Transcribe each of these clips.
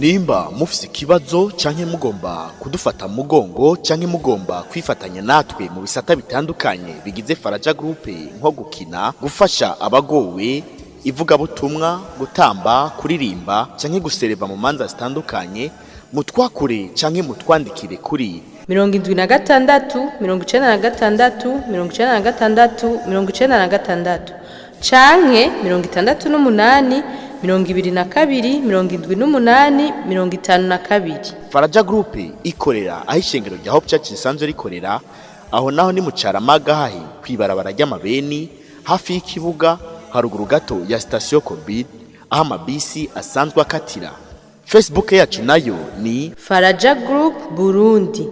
Nimba mufise ikibazo canke mugomba kudufata mu mugongo canke mugomba kwifatanya natwe mu bisata bitandukanye bigize Faraja Group, nko gukina, gufasha abagowe, ivugabutumwa, gutamba, kuririmba canke gusereva mu manza zitandukanye, mutwakure canke mutwandikire kuri 76 96 96 96 canke 68 22 78 52. Faraja Group ikorera aho ishengero rya Hope Church risanzwe rikorera. Aho naho ni mu Caramaga, hahi kwibarabara ry'amabeni, hafi y'ikibuga, haruguru gato ya sitasiyo Korbid, aho amabisi asanzwe akatira. Facebook yacu nayo ni Faraja Group Burundi.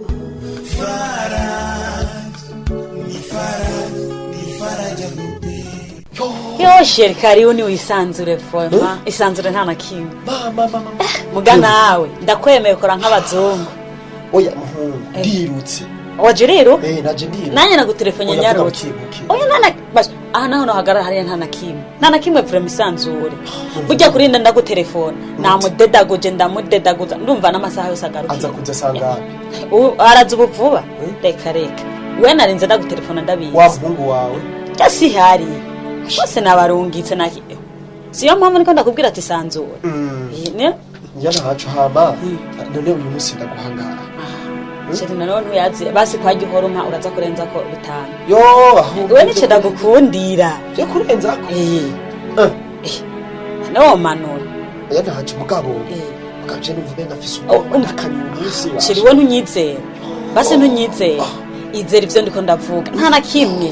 Yo chéri, karibu ni wisanzure vraiment, isanzure nta na kimwe. Mama, mama! Muga nawe ndakwemeye, ukora nk'abazungu. Oya muhungu, ndirutse. Waje rero? Eh, naje ndirutse. Nanjye nagutelefone. Oya, vuga. Nyarutse. Buke buke. Oya, nana basha aha naho nohagarara hariya, nta na kimwe, nta na kimwe vraiment, isanzure. Burya kurinda ndagutelefona, namudedaguje, ndamudedaguza, ndumva n'amasaha yose agarukiye. Aza kuza sangapi? Araza ubu vuba. Reka reka, we narinze ndagutelefona, ndabizi. Wa muhungu wawe? Cyasi hari bose nabarungitse na siyo mpamvu niko ndakubwira ati sanzure. Njyana hacu hama none uyu munsi ndaguhangara. Chéri, nanone ntuyazi basi kwa gihoroma uraza kurenza ko 5. Yo, ahubwo. We nico ndagukundira. Byo kurenzako? Eh. Eh. Nawe manura. Oya ntacu mugabo. Mugabo je numva umenga afise ubwoba, ndakanye uyu munsi wa. Chéri, we ntunyizera basi, ntunyizera, izera ivyo ndiko ndavuga, nta na kimwe.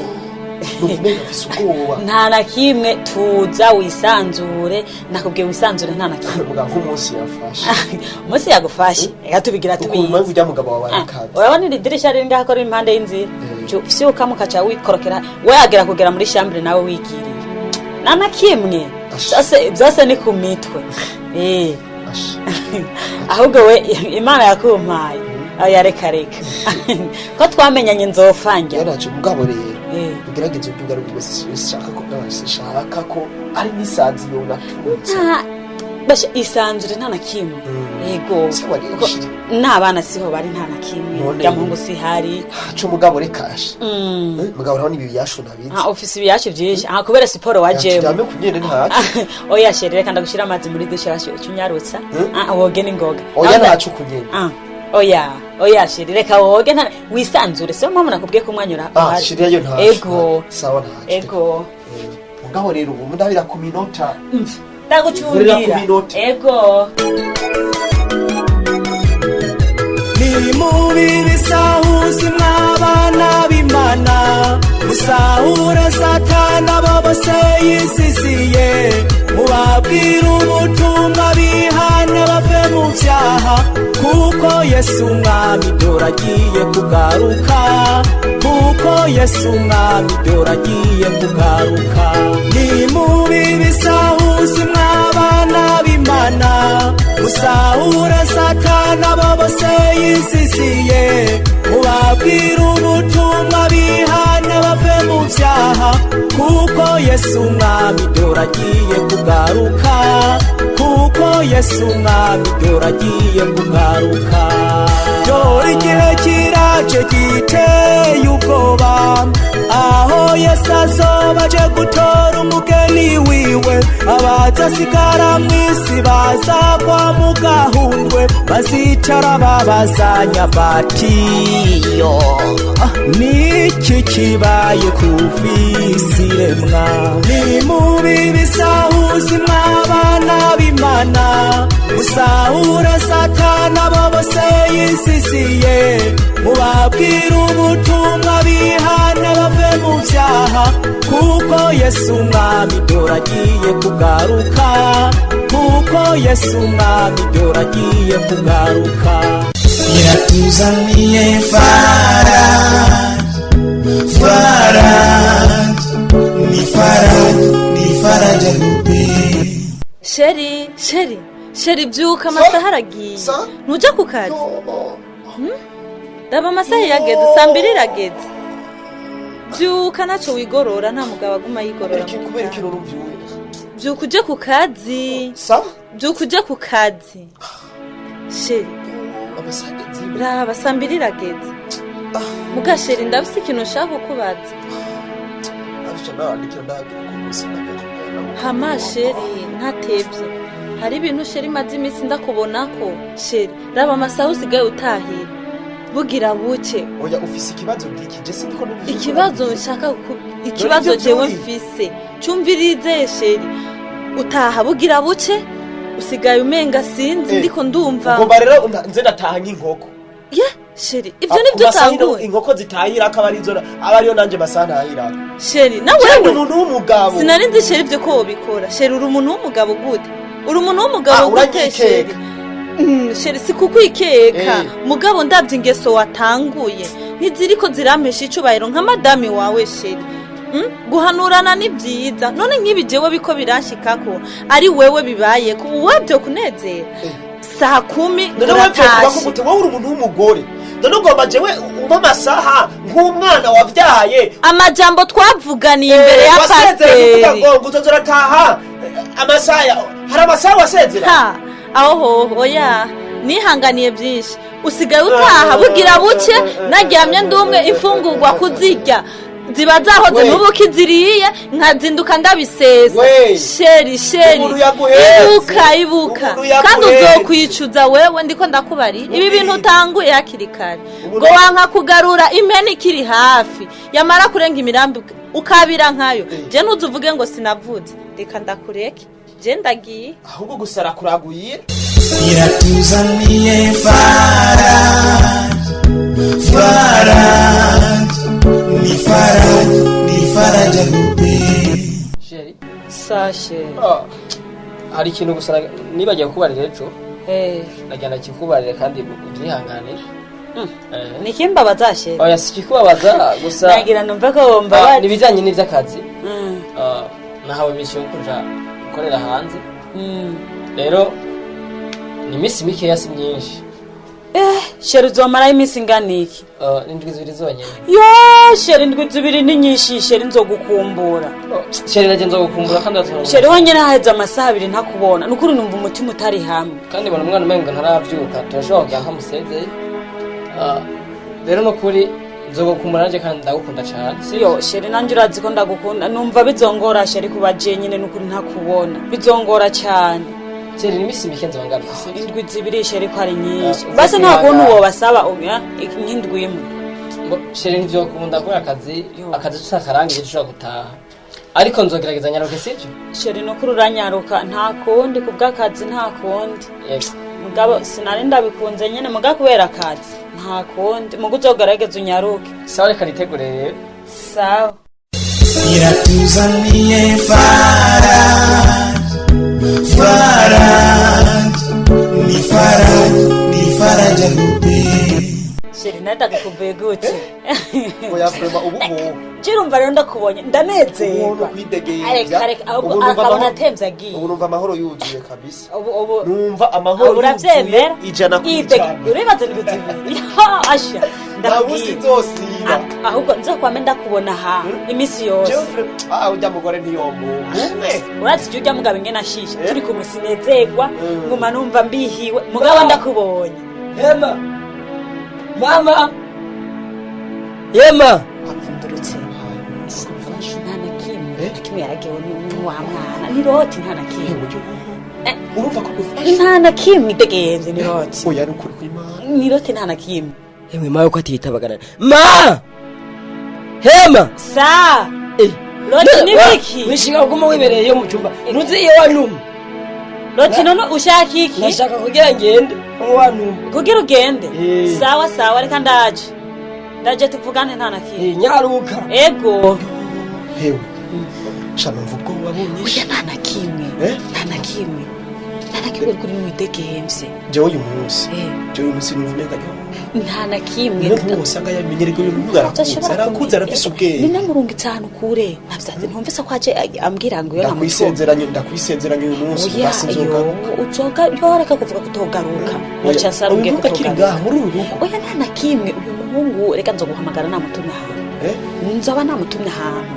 Numva umenga afise ubwoba. Nta na kimwe, tuza wisanzure, nakubwiye wisanzure, nta na kimwe. Mugabo nk'umunsi yafashe. Umunsi yagufashe, reka tubigira. Ukuntu Tubizi. mpamvu ujya mugabo wawe arakaze. Urabona iri dirisha riri ngaho riri impande y'inzira, fyuka mukaca wikorokera, we yagera kugera muri chambre nawe wigiriye, nta na kimwe. Byose byose ni ku mitwe. Ahubwo we Imana yakumpaye. Oya, reka reka, ko twamenyanye nzofanja. Yaraje mugabo rero ugerageze ubyuga rwose, sishaka ko ari n'isazi yonaturutse. Basha, isanzure, nta na kimwe, yego. Sawa. Kuko n'abana siho bari, nta na kimwe. None- Rya muhungu sihari. Haco mugabo rekashe. Mugabo urabona ibi biyashu nabizi. Ah, ufise ibiyashu vyinshi ah, kubera siporo wajemo. Turyame ku nyene ntaco. Oya chéri, reka ndagushira amazi muri douche rasho ucunyarutsa. Ah, woge n'ingoga. Oya, ntaco ku nyene. Ah, oya oya chéri, reka woge, nta wisanzure, siyo mpamvu nakubwiye ko umwanya Ah, uhari. shiriya ntaco. Ego. Sawa, ntaco. Ego. Mugabo rero ubu ndabira ku minota. Ndagucungira. Nkorera ku minota. Ego. Ni mubi bisahuzi mw'abana b'Imana, musahure Satana abo bose yisisiye, mubabwire ubutumwa bihana bave mu byaha, kuko Yesu Umwami dore agiye kugaruka, kuko Yesu Umwami dore agiye kugaruka. Ni mubi bisahuzi mw'abana b'Imana, musahure Satana abo bose yisisiye, mubabwire ubutumwa bihana bave mu byaha, kuko Yesu Umwami dore agiye kugaruka, kuko Yesu Umwami dore agiye kugaruka. Dore igihe kiraje giteye ubwoba, aho Yesu azoba aje gutora umugeni wiwe. Abazasigara mw'isi bazagwa mu gahundwe, bazicara babazanya batiyo: "Niki kibaye kuvisi iremwa?" Ni mubi bisahuzi mw'abana b'Imana, musahure Satana abo bose yisisiye, mubabwire ubutumwa bihana bave mu byaha, kuko Yesu Umwami dore agiye kugaruka, kuko Yesu Umwami dore agiye kugaruka. Iratuzaniye Faraja, Faraja, ni Faraja, ni Faraja Group. Chéri, chéri, chéri, byuka, amasaha aragiye, ntuja ku kazi. Raba amasaha yageze, saa 2 irageze. Byuka, ntacyo wigorora, nta mugabo aguma yigorora mu Kubera muryango. ikintu numvyuye. Byuka uje ku kazi. Sawa. Byuka uje ku kazi. Chéri, Amasaha ageze iwe. Raba, saa mbiri irageze. Muga chéri, ndafise ikintu nshaka kukubaza. Aje nawandikira, ndabwira ko umunsi ndakubwira. Hama chéri, ntatevye, hari ibintu chéri maze iminsi ndakubonako. Chéri, raba amasaha usigaye utahira bugira buke. Oya, ufise ikibazo giki? Je sindiko numva ivyo. Ikibazo nshaka ikibazo ivyo jewe vyuri. mfise, cumvirize chéri. Utaha bugira buke, usigaye umenga sinzi. Ndiko ndumva. Ugomba rero nze ndataha nk'inkoko? Ye chéri, ivyo Ah, nivyo ku masaha utanguye. Inkoko zitahira akaba arizo, aba ariyo nanje masaha ntahirako. Chéri, na Jewe wewe umuntu w'umugabo. Sinari nzi chéri ivyo ko wobikora. Chéri, uri umuntu w'umugabo gute? Uri umuntu w'umugabo Ah, gute? uranyikeka. Chéri, chéri, si kukwikeka. Mugabo ndabye ingeso watanguye, ntiziriko zirampesha icubahiro nka madami wawe. Chéri, guhanurana ni byiza. None nk'ibi jewe biko biranshikako, ari wewe bibaye ko uwabyo kunezera saa 10 None wewe vyokuba ko uratashe. gute? Wowe uri umuntu w'umugore, none ugomba jewe umpa amasaha nk'umwana wavyaye? Amajambo twavuganiye imbere ya Wasezera kuvuga pasiteri. ngo uzoza urataha amasaha hari amasaha wasezera. Ha, aho hoho, oya, nihanganiye byinshi. Usigaye utaha bugira buke, naryamye ndumwe, imfungurwa kuzirya ziba zahoze. We. N'ubu ukiziriye, nkazinduka ndabisesa. We. Chéri, chéri, Umuntu yaguhetse. ibuka, ibuka. Umuntu Kandi yaguhetse. uzokwicuza wewe. Ndiko ndakubari ibi bintu utanguye hakiri kare. Umuntu- Ngo wanka kugarura impene ikiri hafi, yamara kurenga imirambi ukabira nkayo. Je ntuzuvuge ngo sinavuze. Reka ndakureke, je ndagiye. Ahubwo gusa arakuraguyira. Iratuzaniye Faraji, Faraji, ni Faraji, ni Faraja Groupe. Chéri, Sa chéri. Ah, hari ikintu gusa nibagiwe kukubarira ejo. Nagira kikubarire kandi ubyihanganire. Nikimbabaza chéri? Oya, si ikikubabaza gusa. Nagira numve ko Ah, wombabaza. ni ibijyanye n'iby'akazi. Ah, nahawe mission yo kuja gukorera hanze. Rero ni iminsi mikeya, si myinshi. Eh, chéri, uzomarayo iminsi ingana iki? Ah, ni indwi 2 zonyene. Yo chéri, indwi 2 ni nyinshi. Chéri, nzogukumbura. Oh, chéri, naje nzogukumbura kandi watora. Chéri, honyine haheze amasaha 2 ntakubona, nukuri numva umutima utari hamwe. Kandi mbona umwana umengo ntaravyuka, turashobora kugira nkamusezeye. Ah, rero nukuri nzogukumbura nanje kandi ndagukunda cane, sivyo? Yo chéri, nanjye urazi ko ndagukunda. Numva bizongora chéri kuba jenyine, nukuri ntakubona bizongora cyane. Chéri, ni iminsi mike, nzoba ngarutse, sivyo? Indwi 2 chéri, ko ari nyinshi. Ah, Basi nta kuntu uzokwihangana. wobasaba umwe nk'indwi imwe? Ngo, chéri, ntivyokunda kubera akazi. Yo. Akazi tutakarangije dushobora gutaha, ariko nzogerageza nyaruke, sivyo? Chéri, nukuri uranyaruka, nta kundi, ku bw'akazi nta kundi. Yego. Mugabo sinari ndabikunze nyene, muga kubera akazi nta kundi, muga uzogerageza unyaruke. Sawa, reka nitegure rero. Sawa. Iratuzaniye Faraji, Faraji, ni Faraji, ni Faraja Groupe. Chéri, nawe ndagukumbuye gute? Oya, vraiment, ubu ngubu Cirumva rero ndakubonye ndanezerwa. Ubu kwidegembya. Areka, areka, ahubwo Ubu numva akabona atemvye agiye. Ubu numva amahoro yuzuye kabisa. Ubu Numva amahoro ubu uravyemera. yuzuye 100%. Uribaza indwi 2, asha. Nta munsi Ndakubwira. nzosiba. Ahubwo nzokwame ndakubona ha iminsi yose. Jewe vraiment, ah, urya mugore ntiyomumpa umwe. Urazi ijya urya mugabo ingene ashisha. Eh? Turi kumwe sinezerwa, nguma numva mbihiwe, mugabo ndakubonye. Hema, mama, yema. Apfundurutse, nta na kimwe, na kimwe yaragewe n'uwa mwana ni roti, nta na kimwe. Urumva ko gufasha. Nta na kimwe, idegenze ni roti. Oya, ni ukuri kw'Imana. Ni roti, nta na kimwe. Emwe mawe, ko atitabagana ma hema. Sa. Eh. Roti, ni biki? Wishinga kuguma wibereye mu cyumba, ntuzi iyo wanuma. Roti, none ushaka iki? Nashaka kugira ngende umwe wanuma. Kugira ugende? Eh. Sawa sawa, reka ndaje, ndaje tuvugane, nta na kimwe. Eh, nyaruka. Ego. Hewe sha, numva ubwoba bunyishe. Oya, nta na kimwe. Eh? Nta na kimwe, nta na kimwe, kuri mwidegemvye. Jewe uyu munsi, Eh. jewe uyu munsi numva umenga Nta na kimwe. niyo nk'uwo usanga yamenye ariko uyu muhungu arakuze, arakuze, arafise ubwenge. Ninamurungitse ahantu kure, navyaze ntumvise ko aje ambwira ngo iyo namutunga. Ndakwisezeranye, ndakwisezeranye uyu munsi. Oya. Basi nzogaruka. Yo, uzoga yo, reka kuvuga kutogaruka. Muca sarunge. Uyu muhungu akiri Kutogaruka. ngaha muri uru rugo? Oya, nta na kimwe. Uyu muhungu, reka nzoguhamagara namutumye ahantu. Eh? Nzoba namutumye ahantu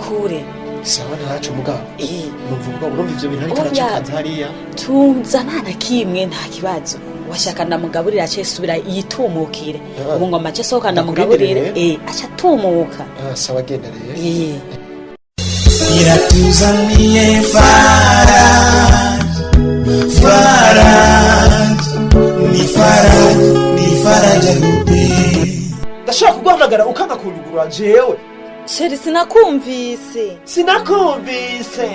kure. Sawa, ntaco mugabo. Eh. Numva ubwoba, urumva ivyo bintu ariko Oya. aracakaza hariya. Tuza, nta na kimwe, nta kibazo. Washaka ndamugaburira ace subira yitumukire. Ah. Ubu ngo amace sohoka Ndakurindire ndamugaburire. rero. Aca atumuka. Ah, sawa, genda rero. Eh. Iratuzaniye Faraj, Faraj, ni Faraj, ni Faraja Groupe. Ndashaka kuguhamagara ukanga kunyugurura jewe. Chéri, sinakumvise. Sinakumvise.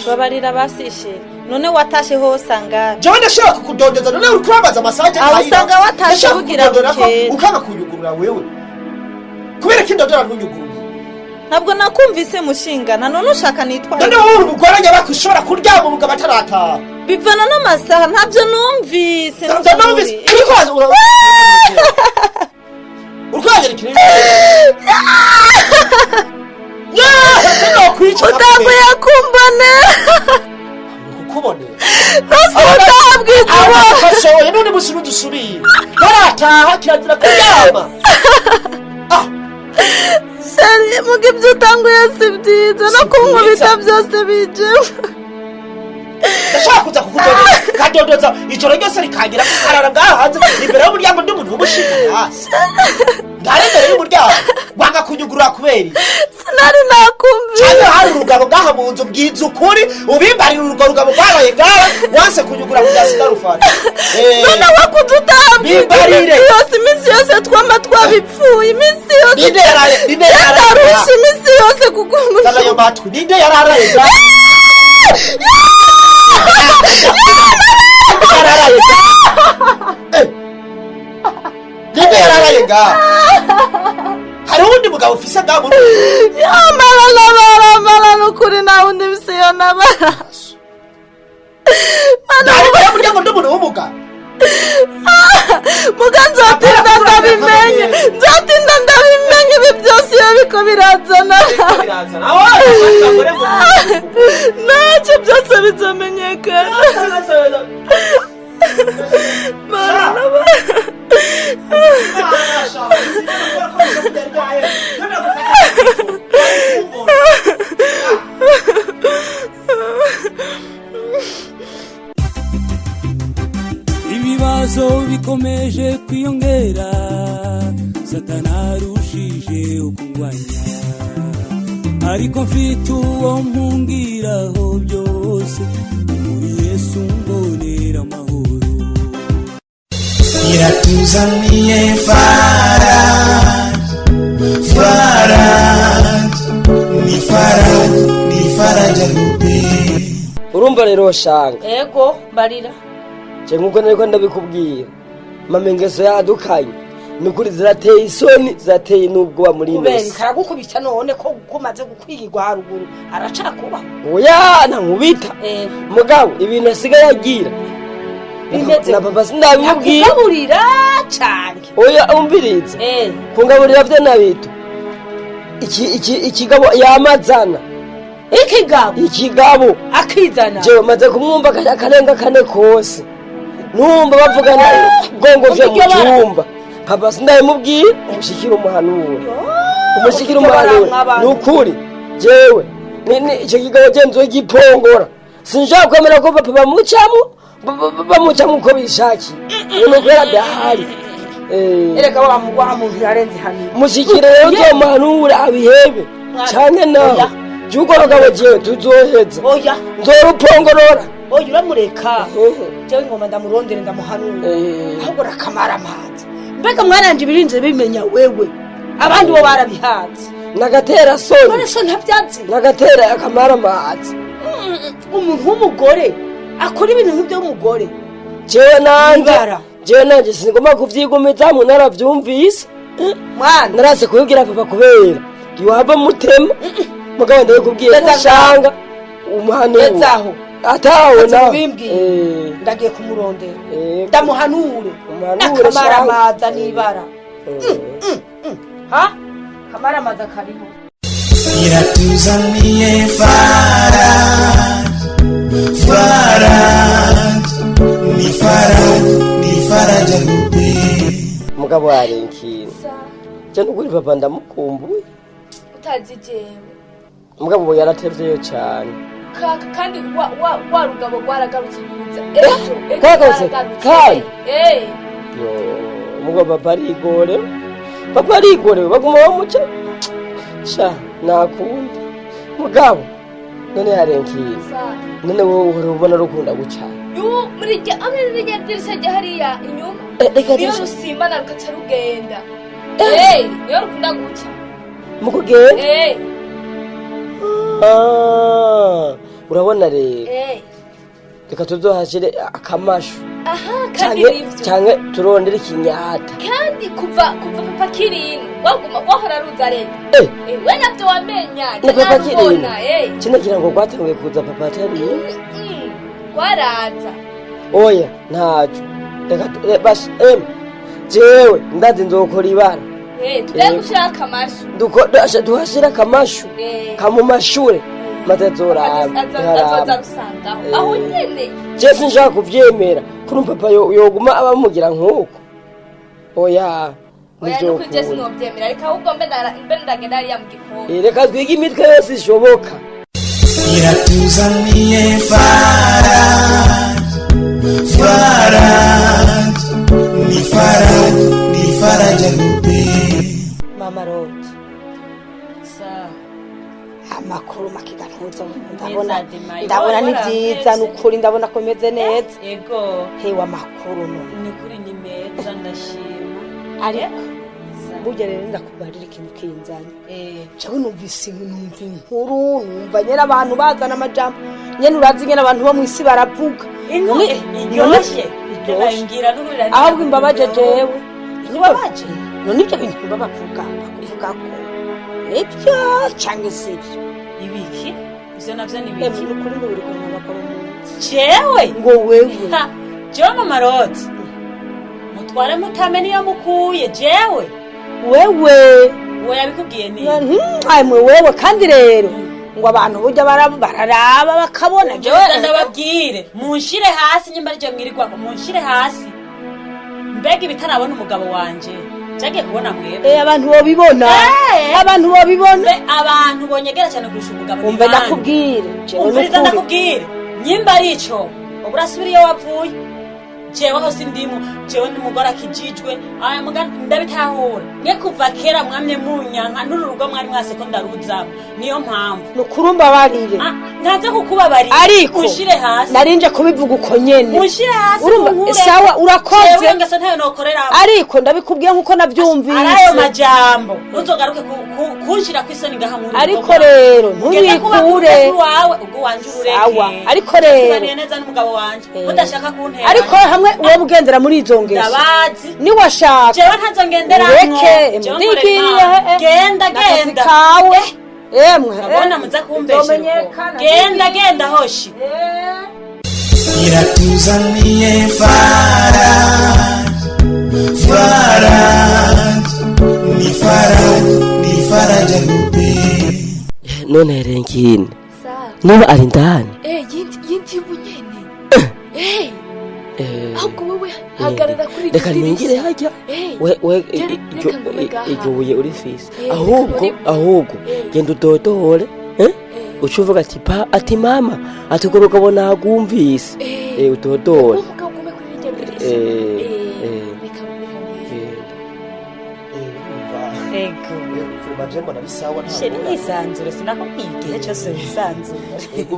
Babarira basi, chéri. None watashe hose angahe? Jewe ndashaka kukudondeza, none uri kurambaza amasaje. Aho usanga watashe bugira bukeye. Ukanga kunyugurura wewe kubera ko indodora ntunyugurure. Ntabwo nakumvise, mushingana. None ushaka nitwaye? None wowe uri umugore nyabako ushobora kuryama umugabo atarataha? Bivana n'amasaha. Ntabyo numvise. Ntabyo numvise. Uriko uriko uranyereka ibintu. Nokwica. Utaguye kumbone. Kukubonera. Utabwigura. Abasohoye none musi n'udusubire barataha, kirazira kuryama. Chéri, muga ibyo utanguye si byiza, no Si kunkubita byiza. byose bijemo. Ndashaka kuza kukudodoza, kadodoza ijoro ryose rikangira, kukarara ngaha hanze imbere y'umuryango. Ndi umuntu w'umushinga hasi ndare imbere y'umuryango, wanga kunyugurura kubera iki? Sinari nakumvise. Cyangwa hari urugabo ngaha mu nzu? Bwiza ukuri, ubimbarira urwo rugabo rwabaye ngaha, wanse kunyugura kugira sinarufata. None wakuze utabwirwa? Bimbarire. Iminsi yose, iminsi yose twama twabipfuye, iminsi yose. Ninde yaraye? Ninde yaraye? Ndarusha iminsi yose kuko Zana ayo matwi. Ninde yararaye ngaha? Yararaye ngaha? Eh. Ninde yararaye ngaha? Hari uwundi mugabo ufise ngaha muri Yamara nabara mara, n'ukuri nta wundi bisiyo nabara. Ndari imbere y'umuryango, ndi umuntu w'umugabo. Muga nzotinda ndabimenye, nzotinda ndabimenye. Ibi byose iyo biko birazana ntacyo, byose bizamenyekana. Mara nabara. Ibibazo bikomeje kwiyongera, Satana arushije ukungwanya, ariko mfite uwo mpungiraho byose. Muri Yesu mbonera amahoro. Iratuzaniye Faraj, Faraj, ni Faraj, ni Faraja Groupe. Urumva rero shanga. Ego, mbarira. Je nkuko nariko ndabikubwira, mama, ingeso yadukanye nukuri zirateye isoni, zirateye n'ubwoba muri ino Kubera si. karagukubita none ko kumaze gukwigirwa haruguru aracakuba? Oya, ntankubita. Mugabo ibintu asigaye agira Bimeze na papa sindabimubwira. Akugaburira cane? Oya, umviriza. Kungaburira vyo nabito, iki iki ikigabo yamazana. Ikigabo? Ikigabo. Akizana. Jewe maze kumwumva akarenga kane kose, numva bavugana gongo vyo mu cyumba. Papa sindabimubwira, umushikira umuhanura, umushikira umuhanura. Ni ukuri jewe icyo kigabo genzo gipongora, sinshobora kwemera ko papa bamucamo bamucamo uko bishakiye, ni ukubera adahari. Erega wa muntu yarenze hano. Mushikire rero uzomuhanura abihebe canke nawe Oya. jya rugabo jewe tuzoheza. Oya. Nzorupongorora. Oya, uramureka. Jewe ngoma ndamurondere ndamuhanura, ahubwo rakamara amazi. Mbega mwaranje ibirinze bimenya wewe, abandi bo barabihaze. Nagatera soni. None so ntabyazi? Nagatera akamara amazi. Umuntu w'umugore akora ibintu nk'iby'umugore. Jewe nanje Ibara. Jewe nanje singomba kuvyigumizamwo, naravyumvise. Mwana. Narase kubibwira papa kubera iwava mutema, mugabo ndabikubwira. Geza shanga umuhanura. Geza aho. Atawe Ati nawe. ubimbwiye. Ndagiye kumurondera ndamuhanure. Umuhanure, N'akamara shanga. amaza n'ibara ha kamara amaza kariho. Iratuzaniye Faraj, Faraj, ni Faraj, ni Faraja Groupe. Mugabo hari ikintu je nukuri papa ndamukumbuye. Utazi jewe. Mugabo ubu yaratevyeyo cane. Kaka, kandi wa rugabo rwaragarutse ruza ejo ejo. Rwagarutse? Rwaragarutse. Kandi? Eh. Yo, mugabo papa arigore, papa arigorewe, baguma bamuca sha, nakundi mugabo none yarenkiye. None wowe uhora ubona rukunda gucana? Yu, muri rya amwe rirya dirisha rya hariya inyuma. Reka. Niyo Dirisha. Rusimbana rukaca rugenda. Eh, niyo rukunda guca. Mu kugenda? Eh. Ah, urabona rero. Eh. Reka tuzohashire akamashu. Aha, kandi canke nivyo. Canke turondere ikinyata. Kandi kuva papa kirino waguma wahora ruza rega. Eh. Eh, we navyo wamenya. Na papa kirino? Narubona, eh. Kino kirango rwatanguye kuza papa atariyo. Rwaraza. Oya, ntaco, reka basha em jewe ndazi nzokora ibara. Eh, tugiye gushira akamashu. Tuhashire akamashu. Eh. Kamumashure maze azoraba. Azoza rusangaho. Eh. Aho nyene. Je sinshaka kuvyemera kuri papa yoguma abamugira nk'uko, oya. Oya, nukuri je Ntivyokunda. sinovyemera, reka ahubwo mbe ndagenda hariya mu gikoni. Eh, reka twige imitwe yose ishoboka. Iratuzaniye faraja, faraja, ni faraja, ni faraja rupe. Mama Rodi, amakuru makigantuza ndabona. Meza, Demayi. Ndabona ni Wora, byiza. wora. Nukuri ndabona ko meze neza. Ego. Hewe, amakuru no Ni kuri ni meza, ndashima. Ariko burya rero ndakubarira ikintu kinzanye. Jewe numvise, numva inkuru, numva nyene abantu bazana amajambo nyene, urazi nyene abantu bo mw'isi baravuga. Inkuru iryoshe. Iryoshe. Ngira n'uburira. Ahubwo imbabaje jewe. Imbabaje none ibyo bintu babavuga, bakuvuga ko nibyo canke sibyo? Ibiki? Ivyo navyo ni Emwe, biki? nukuri ngo biri kumwe abagabo mu nzu. Jewe? Ngo wewe. Ha, jewe mama Rodi. Mutware mutame niyo mukuye jewe. Wewe. We yabikubwiye ni? Amwe wewe, kandi rero ngo abantu burya bararaba bakabona jewe. Jewe ndababwire, munshire hasi nyimba arije mwirirwako, munshire hasi. Mbega ibitarabona umugabo wanje cyagiye kubona mwebwe? Eh, abantu bobibona. Eh. Abantu bobibona. Mbe abantu bonyegera cyane kurusha umugabo ni Umve, bande? ndakubwire jewe. Umviriza. Nukuri. Ndakubwire, nyimba ari ico uburasubira iyo wavuye, jewe hose ndimu, jewe ndi umugore akijijwe. Aya muga ndabitahura mwe kuva kera mwamye munyanka n'uru rugo mwari mwase ko ndaruzamo, niyo mpamvu. Nukuri umbabarire. Ah, ntaze kukubabarira. Ariko unshire hasi. Narinje kubivuga uko nyene. Munshire hasi. Urumva. Munkure. Sawa, urakoze. Jewe ngeso ntayo nokorera. Ariko ndabikubwiye nkuko navyumvise. Ari ayo majambo ntuzogaruke kunshira kw'isoni ngaha muri Ariko rero ntuwikure. wawe ubwo wanje urureke. Sawa, ariko rero- Tubaniye neza n'umugabo wanje, mudashaka kuntera. Ariko hamwe uwo bugendera muri izo ngeso, Ndabazi. niwashaka Jewe ntazo ngenderamwo. ureke. Jewe nkorera Ndigiriye. Imana. Genda, n'akazi genda. kawe emwe. Ndabona muza kumbesha uko. Bizomenyekana. Genda, genda hoshi. Iratuzaniye faraja, faraja, ni faraja, ni faraja rupe. None renkine niba ari indani? Eh, yindi yindi bunyene. Eh. Eh, Ahubwo wewe hagarara kuri reka iryo ningire dirisha. hajya. Eh. We Reka ngume ngaha. iryo buye urifise. Eh, Ahubwo reka ahubwo Eh. genda udodore, eh? Uca uvuga ati pa ati mama ati urwo rugabo nagwumvise. Eh. Eh, udodore. Uwo mugabo ugume kuri iryo dirisha. Eh, Eh, eh. reka ngende. Ego. Vraiment mbona bisawa, nta Chéri, ngorane. yisanzure, sinakubwiye igihe cyose wisanzure. Ego,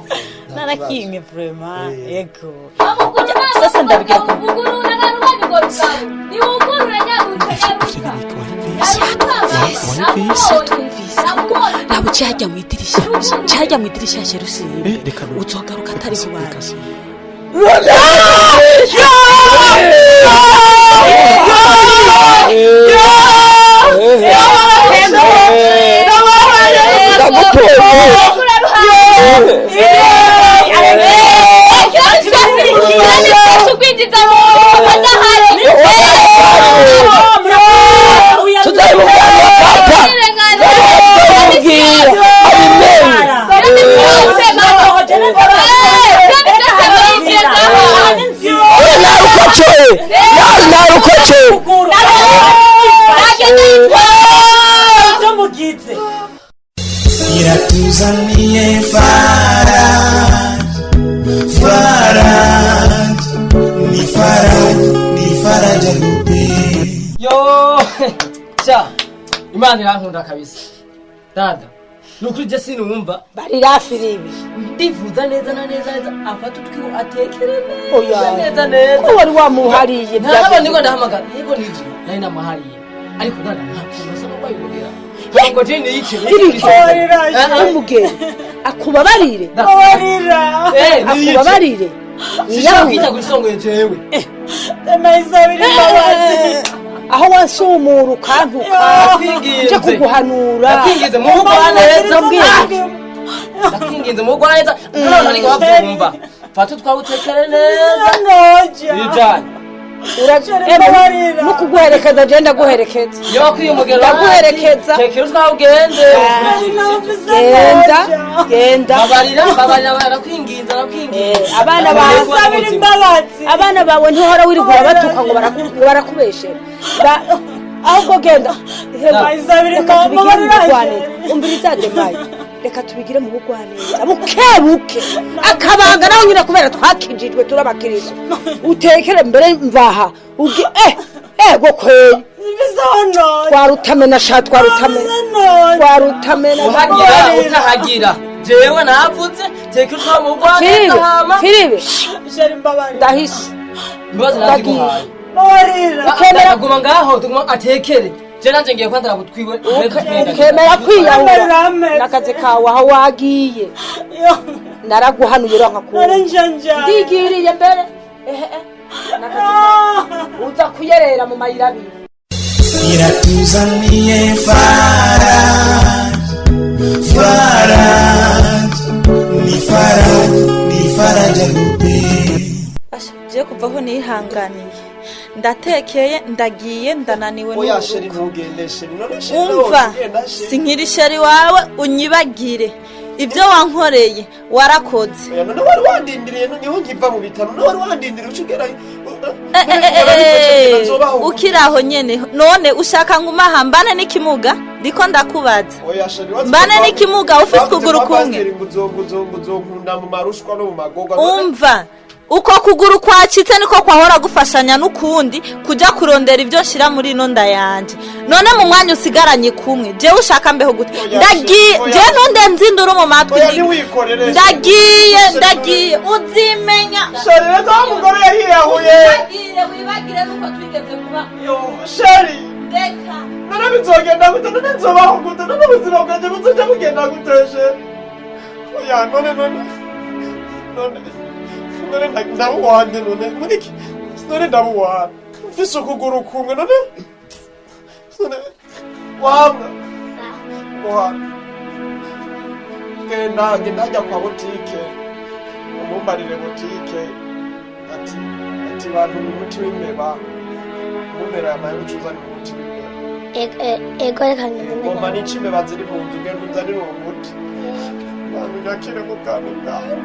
nta Narakimwe vraiment. Ego. Amugurura. Sasa ndabwira ko Ugurura narubanye urwo rugabo. Niwugurure, nyaruka nyaruka. Ntabwo cyajya mu idirishya, cyajya mu idirishya sherusibe, uzogaruka atari ku bantu. Narukoce. Ibyo mugize. Iratuzaniye Iratuzaniye Faraj, Faraj, ni Faraj, ni Faraja Groupe. Yo, sha, Imana irankunda kabisa. Dada, nukuri je sinumva. Barira Filibi. Ndivuza neza na neza neza afata utwiwe atekere neza Oya. neza neza. Ko wari wamuhariye Ntabwo niko ndahamagara. Yego nivyo. Nari namuhariye. Ariko dada nta kuntu asa n'uwayibwira. Ntabwo je niyice. Umugeni akubabarire. Akubabarire. Sinshaka kwita kuri songo jewe. Aho wansumura ukantuka Ndakwinginze. nje kuguhanura. Ndakwinginze mu bugwaneza. Mbwira. Ndakwinginze mu bugwaneza. None ariko bavyumva. Fata utwawe utekere neza. Bijanye. No kuguherekeza je ndaguherekeza. Yo kwiye umugero. Ndaguherekeza. Tekera utwawe ugende. Genda, genda. Babarira, babarira, barakwinginze, barakwinginze. Abana bawe abana bawe ntihora wirirwa urabatuka ngo ngo barakubeshera. Ahubwo genda. Reka tubigire mu bugwaneza. Umviriza Demayi. Reka tubigire mu bugwaneza. Buke buke. Akabanga naho nyine kubera twakijijwe turabakiriza. Utekere mbere mvaha. Uge ego kweri. Twarutamena sha twarutamena. Twarutamena. Uhagira utahagira. Jewe navuze tekera utwawe mu bugwaneza Filibe, hama. Filibe. Ndahise. Imbabazi naziguhaye. Ukemera Tuguma ngaho tuguma atekere. Je nanje ngiye kwandara butwiwe. Ukemera kwiyahura n'akazi kawe aho wagiye naraguhanuye uranka kuba ndigiriye mbere ehe n'akazi kawe uza kuyerera mu mayira abiri. Iratuzaniye Faraj, Faraj, ni Faraj, ni Faraja Groupe. Asha, je kuvaho nihanganiye ndatekeye ndagiye ndananiwe Oya sheri n'urugo. ntugende sheri none sheri Umva, ugenda sheri. sinkiri sheri wawe unyibagire ibyo wankoreye warakoze. Oya none wari wandindiriye niho nkiva mu bitaro none wari wandindiriye uca ugera Ukiri aho nyene none ushaka ngo umaha mbane n'ikimuga ndiko ndakubaza. Oya sheri wazi Mbane ko n'ikimuga ufise bavuze ukuguru kwa kumwe. pasiteri ngo uzonkunda mu marushwa no mu magorwa none Umva, uko kuguru kwacitse niko kwahora gufashanya n'ukundi kuja kurondera ibyo nshira muri ino nda yanje. None mu mwanya usigaranye kumwe jewe ushaka mbeho gute? Oya, Ndagiye oya. jewe ntunde nzindura mu matwi. Oya ntiwikorere sheri. Ndagiye Sheri, ndagiye uzimenya. Sheri reka wa mugore yahiyahuye. Wibagire wibagire nuko twigeze kuba. Yo sheri Reka. none bizogenda gute none nzobaho gute none ubuzima bwanjye buzoja bugenda gute sheri? Oya none none none none ndabuwande none muri iki none ndabuwande mfise ukuguru kumwe none none wamwa wamwa genda genda hajya kwa butike umumbarire butike ati ati bantu umuti w'imbeba umumbera yamaye ucuzanira umuti w'imbeba. Ego reka ngende. Ngomba nica imbeba ziri mu nzu genda unzanire uwo muti bantu nyakire mu bwami bwawe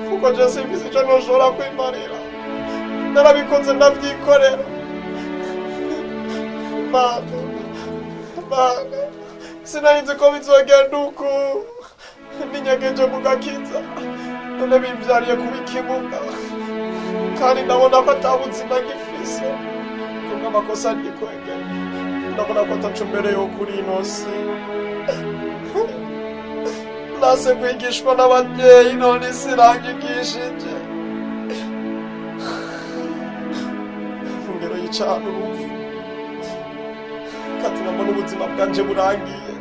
kuko je simfise ico noshobora kwimarira narabikoze ndavyikorera. Mana Mana sinari nzi ko bizogenda uku ninyegeje mu gakiza none bimvyariye kuba ikimuga kandi ndabona ko ata buzima ngifise kubw'amakosa ndikwegeye ndabona ko ataco mbere yo kuri ino si nase kwigishwa n'ababyeyi none isi iranyigishije ingero y'icana urupfu kandi nabona ubuzima bwanje burangiye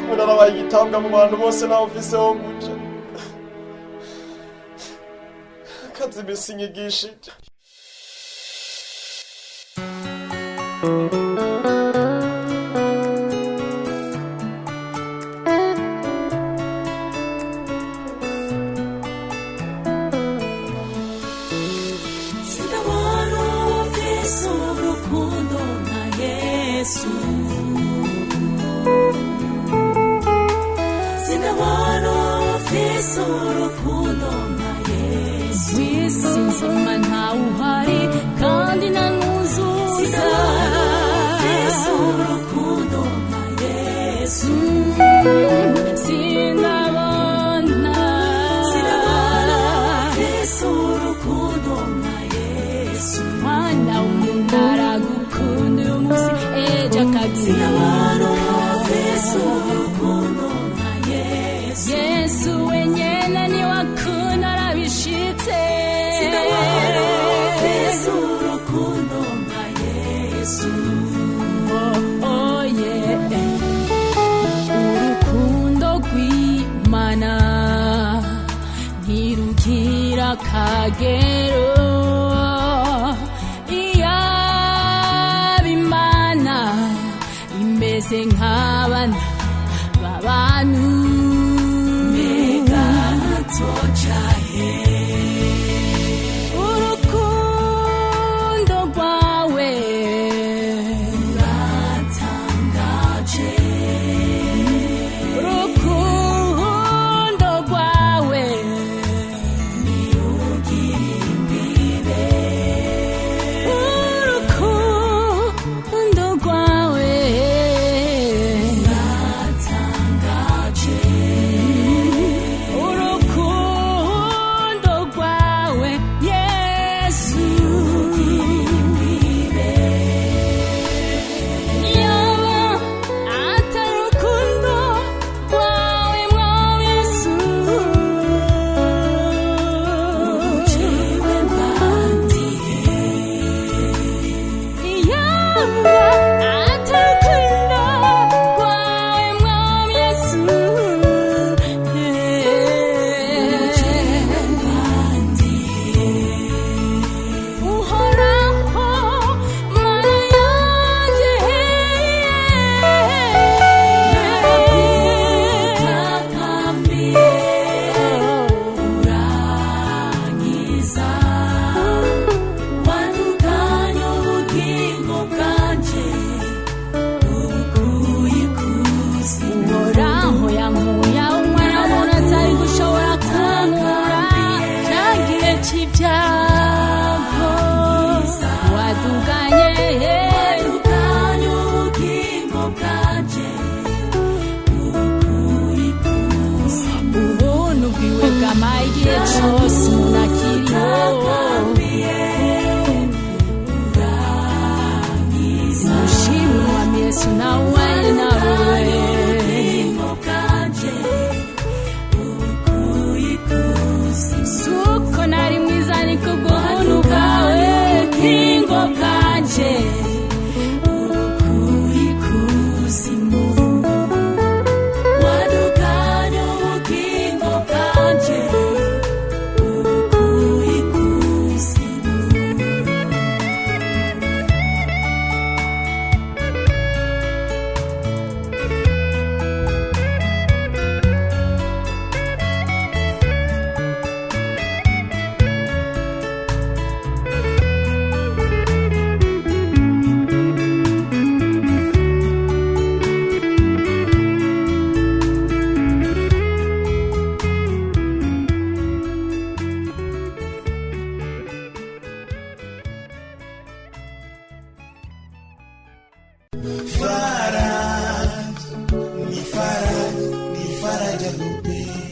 ubu narabaye igitambwa mu bantu bose nawe mfise ho guca kazi imisi inyigishije. Sindabona ufise urukundo nka Yesu. Sindabona ufise urukundo nka Yesu. Mw'isi nzima ntawuhari kandi nta n'uzuza. Sindabona ufise urukundo nka Yesu. Si Akagero iyaba Imana imeze nk'abana b'abantu, mbega tocahe. Urukundo rwawe ruratangaje, urukundo rwawe ntirugimbibe, urukundo rwawe ruratangaje, urukundo rwawe Yesu. Yaba atari urukundo rwawe mwami Yesu, yaba atari urukundo rwawe mwami Yesu, uhoraho Mana yanjye, naragutakamiye urankiza, wadukanye ubugingo bwanje ubukuye ikuzimu. Uhoraho yankuye aho umwana w'umuntu atari gushobora kunkura, cya gihe cy'ibyago waduganye, waduganye ubugingo bwanje ubukuye ikuzimu. Ubuntu bwiwe bwamaye igihe cyose umuntu akiriho. Mushimwe wa Yesu nawe nawe, suko nari mwiza niko bw'ubuntu bwawe bwingo bwanje ubukuye ikuzimu, wadukanye ubugingo bwanje ubukuye ikuzimu.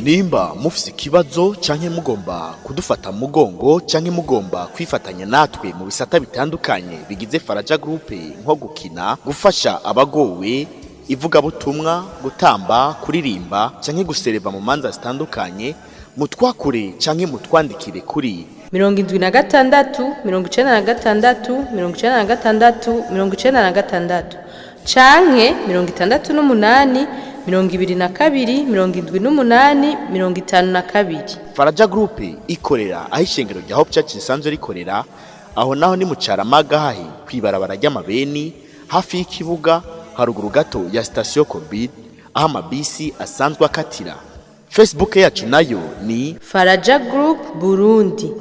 Nimba mufise ikibazo canke mugomba kudufata mu mugongo canke mugomba kwifatanya natwe mu bisata bitandukanye bigize Faraja Group, nko gukina, gufasha abagowe, ivugabutumwa, gutamba, kuririmba canke gusereva mu manza zitandukanye, mutwakure canke mutwandikire kuri 76 96 96 96 canke 68 22 78 52. Faraja Group ikorera aho ishengero rya Hope Church risanzwe rikorera, aho naho ni mu Caramaga, hahi kwibarabara ry'amabeni, hafi y'ikibuga, haruguru gato ya sitasiyo Covid, aho amabisi asanzwe akatira. Facebook yacu nayo ni Faraja Group Burundi.